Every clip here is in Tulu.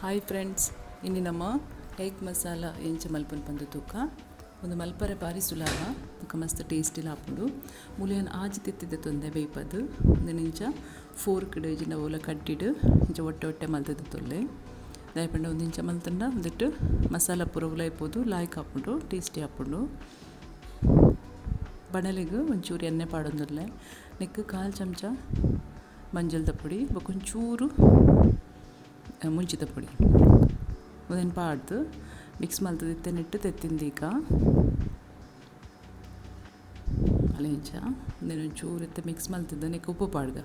ಹಾಯ್ ಫ್ರೆಂಡ್ಸ್, ಇನಿ ನಮ್ಮ ಎಗ್ ಮಸಾಲ ಎಂಚ ಮಲ್ಪುನ ಪಂದ್ ತೂಕ. ಒಂದು ಮಲ್ಪರೆ ಬಾರಿ ಸುಲಭ ಬೊಕ ಮಸ್ತ್ ಟೇಸ್ಟಿ ಆಪುಂಡು. ಮೂಲೆಯನ್ ಆಜಿ ತೆತ್ತಿದ ತೊಂದೆ ಬೇಯ್ಪದು ಉಂದೆನ್ ಇಂಚ ಫೋರ್ಕ್ ಡ್ ಇಜಿಂಡ ಓಲ ಕಡ್ಡಿಡ್ ಇಂಚ ಒಟ್ಟೆ ಒಟ್ಟೆ ಮಲ್ತುದು ತೊಲ್ಲೆ. ದಾಯೆ ಪಂಡ ಉಂದು ಇಂಚ ಮಲ್ತುಂಡ ಉಂದೆಟ್ ಮಸಾಲ ಪೂರ ಉಲಾಯಿ ಪೋದು ಲಾಯ್ಕ್ ಆಪುಂಡು, ಟೇಸ್ಟಿ ಆಪುಂಡು. ಬಣಲೆಗ್ ಒಂಚೂರು ಎಣ್ಣೆ ಪಾಡೊಂದುಲ್ಲೆ. ನೆಕ್ಕ್ ಕಾಲ್ ಚಮಚ ಮಂಜಲ್ದ ಪೊಡಿ ಬೊಕ ಒಂಚೂರು ಮುಂಚಿದ ಪೊಡಿ ಉಂದೆನ್ ಪಾಡ್ದ್ ಮಿಕ್ಸ್ ಮಲ್ತುದು ಇತ್ತೆ ನೆಟ್ಟ್ ತೆತ್ತಿಂದೀಕ ಅಲೆ ಇಂಚ ಉಂದೆನ್ ಒಂಚೂರು ಇತ್ತೆ ಮಿಕ್ಸ್ ಮಲ್ತುದು ನೆಕ್ಕ್ ಉಪ್ಪು ಪಾಡ್ಗ.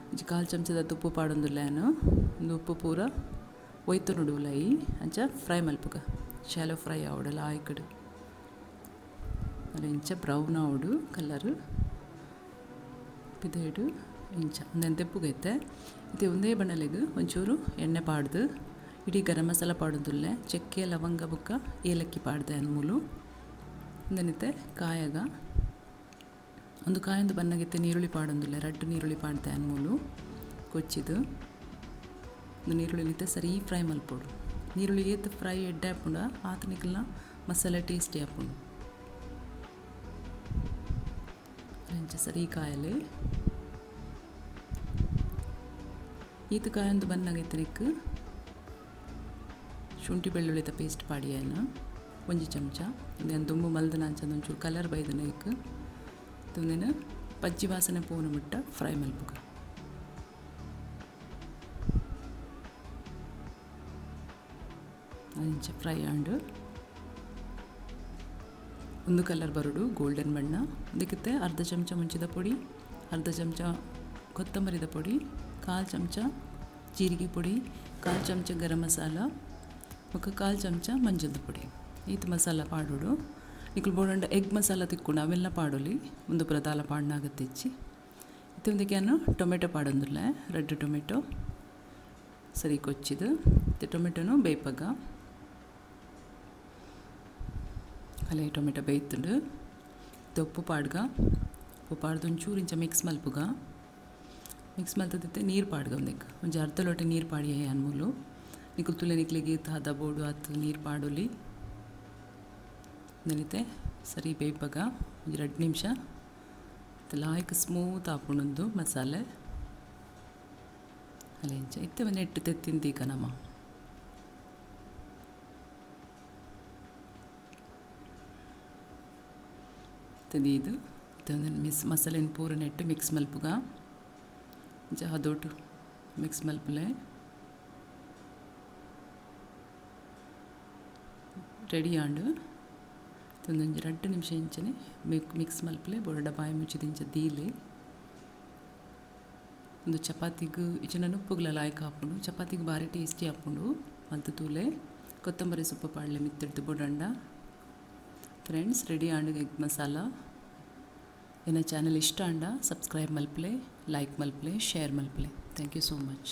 ಒಂಜಿ ಕಾಲ್ ಚಮಚದಾತ್ ಉಪ್ಪು ಪಾಡೊಂದುಲ್ಲೆ ಯಾನ್. ಉಂದು ಉಪ್ಪು ಪೂರ ಒಯ್ತೊನೊಡು ಉಲಾಯಿ ಅಂಚ ಫ್ರೈ ಮಲ್ಪುಗ. ಶಾಲೋ ಫ್ರೈ ಆವೊಡು ಲಾಯ್ಕ್ಡ್. ಅಲೆ ಇಂಚ ಬ್ರೌನ್ ಆವೊಡು ಕಲರ್ ಪಿದಯ್ಡ್ ಇಂಚ ಉಂದೆನ್ ದೆಪ್ಪುಗ ಇತ್ತೆ. ಇತ್ತೆ ಉಂದೇ ಬಣಲೆಗ್ ಒಂಚೂರು ಎಣ್ಣೆ ಪಾಡ್ದ್ ಇಡೀ ಗರಂ ಮಸಾಲ ಪಾಡೊಂದುಲ್ಲೆ. ಚಕ್ಕೆ ಲವಂಗ ಬೊಕ್ಕ ಏಲಕ್ಕಿ ಪಾಡ್ದೆ ಯಾನ್ ಮೂಲು. ಉಂದೆನ್ ಇತ್ತೆ ಕಾಯಗ ಉಂದು ಕಾಯೊಂದು ಬನ್ನಗ ಇತ್ತೆ ನೀರುಳ್ಳಿ ಪಾಡೊಂದುಲ್ಲೆ. ರಡ್ಡ್ ನೀರುಳ್ಳಿ ಪಾಡ್ದೆ ಯಾನ್ ಮೂಲು ಕೊಚ್ಚಿದ್. ಉಂದು ನೀರುಳ್ಳಿ ಇತ್ತೆ ಸರಿ ಫ್ರೈ ಮಲ್ಪೊಡು. ನೀರುಳ್ಳಿ ಏತ್ ಫ್ರೈ ಎಡ್ಡೆ ಆಪುಂಡ ಆತ್ ನಿಕಲ್ನ ಮಸಾಲೆ ಟೇಸ್ಟಿ ಆಪುಂಡು. ಇಂಚ ಸರಿ ಕಾಯಲೆ. ಈತ್ ಕಾಯೊಂದು ಬನ್ನಗ ಇತ್ತೆ ನೆಕ್ಕ್ ಶುಂಠಿ ಬೆಳ್ಳುಳ್ಳಿದ ಪೇಸ್ಟ್ ಪಾಡಿಯೆನ್ ಒಂಜಿ ಚಮಚ. ಉಂದೆನ್ ದುಂಬು ಮಲ್ದಿನ ಅಂಚ ಒಂಚೂರು ಕಲರ್ ಬೈದಿನ ಇಕ್. ಉಂದೆನ್ ಪಜ್ಜಿ ವಾಸನೆ ಪೋವುನ ಮುಟ್ಟ ಫ್ರೈ ಮಲ್ಪುಗ. ಇಂಚ ಫ್ರೈ ಆಂಡ್. ಒಂದು ಕಲರ್ ಬರೋಡು ಗೋಲ್ಡನ್ ಬಣ್ಣ. ಅದಕ್ಕಿತ್ತೆ ಅರ್ಧ ಚಮಚ ಮುಂಚಿದ ಪೊಡಿ, ಅರ್ಧ ಚಮಚ ಕೊತ್ತಂಬರಿದ ಪೊಡಿ, ಕಾಲು ಚಮಚ ಜೀರಿಗೆ ಪೊಡಿ, ಕಾಲು ಚಮಚ ಗರಂ ಮಸಾಲ ಬೊಕ್ಕ ಕಾಲು ಚಮಚ ಮಂಜಲ್ದ ಪೊಡಿ. ಈತ್ ಮಸಾಲ ಪಾಡೋಡು. ನಿಕುಲು ಬೋಡಂಡ ಎಗ್ ಮಸಾಲ ತಿಕ್ಕುಂಡು ಅವೆಲ್ಲ ಪಾಡೊಲಿ. ಉಂದು ಪೂರ ದಾಲ ಪಾಡ್ನ ಅಗತ್ಯ ಇಜ್ಜಿ. ಇತ್ತೆ ಉಂದಕ್ಕೆ ಯಾನ್ ಟೊಮೆಟೊ ಪಾಡೊಂದುಲ್ಲೆ, ರಡ್ಡ್ ಟೊಮೆಟೊ ಸರಿ ಕೊಚ್ಚಿದ್. ಇತ್ತೆ ಟೊಮೆಟೊನು ಬೇಯ್ಪಗ. ಅಲೆ ಟೊಮೆಟೊ ಬೇಯ್ತುಂಡು. ಇತ್ತೆ ಉಪ್ಪು ಪಾಡ್ಗ. ಉಪ್ಪು ಪಾಡ್ದ್ ಒಂಚೂರು ಇಂಚ ಮಿಕ್ಸ್ ಮಲ್ಪುಗ. ಮಿಕ್ಸ್ ಮಲ್ತುದಿತ್ತೆ ನೀರು ಪಾಡ್ಗ ಉಂದೆಕ್. ಒಂಜಿ ಅರ್ಧ ಲೋಟ ನೀರು ಪಾಡಿಯೆ ಯಾನ್ ಮೂಲು. ನಿಕುಲು ತೂಲೆ ನಿಕ್ಲೆಗ್ ಏತ್ ಹದ ಬೋಡು ಆತ್ ನೀರು ಪಾಡೊಲಿ. ಉಂದೆನ್ ಸರಿ ಬೇಯ್ಪಗ ಒಂಜಿ 2 ನಿಮಿಷ. ಲಾಯ್ಕ್ ಸ್ಮೂತ್ ಆಪುಂಡು ಉಂದು ಮಸಾಲೆ. ಅಲೆ ಇಂಚ ಇತ್ತೆ ಒಂಜಿ ನೆಟ್ಟ್ ತೆತ್ತಿಂದೀಕ ನಮ. ದೀದ್ ಇತ್ತೆ ಉಂದೆನ್ ಮಿಸ್ ಮಸಾಲೆನ್ ಪೂರ ನೆಟ್ಟ್ ಮಿಕ್ಸ್ ಮಲ್ಪುಗ. ಇಂಚ ಹದೊಟು ಮಿಕ್ಸ್ ಮಲ್ಪುಲೆ. ರೆಡಿ ಆಂಡ್. ಒಂಜಿ 2 ನಿಮಿಷ ಇಂಚನೆ ಮಿಕ್ಸ್ ಮಲ್ಪುಲೆ. ಬೋರ್ಡ ಬಾಯಿ ಮುಚ್ಚಿದ್ ಇಂಚ ದೀಲೆ. ಉಂದು ಚಪಾತಿಗ್ ಇಜ್ಜಿಂಡ ನುಪ್ಪುಗ್ಲ ಲಾಯ್ಕ್ ಆಪುಂಡು. ಚಪಾತಿಗ್ ಬಾರಿ ಟೇಸ್ಟಿ ಆಪುಂಡು. ಮಲ್ತ್ ತೂಲೆ. ಕೊತ್ತಂಬರಿ ಸೊಪ್ಪು ಪಾಡ್ಲೆ ಮಿತ್ತಿಡ್ದು ಬೋಡಂಡ. ಫ್ರೆಂಡ್ಸ್ ರೆಡಿ ಆಂಡ್ ಎಗ್ ಮಸಾಲ. ಎನ್ನ ಚಾನಲ್ ಇಷ್ಟ ಆಂಡ ಸಬ್ಸ್ಕ್ರೈಬ್ ಮಲ್ಪುಲೆ, ಲೈಕ್ ಮಲ್ಪುಲೆ, ಶೇರ್ ಮಲ್ಪುಲೆ. Thank you so much.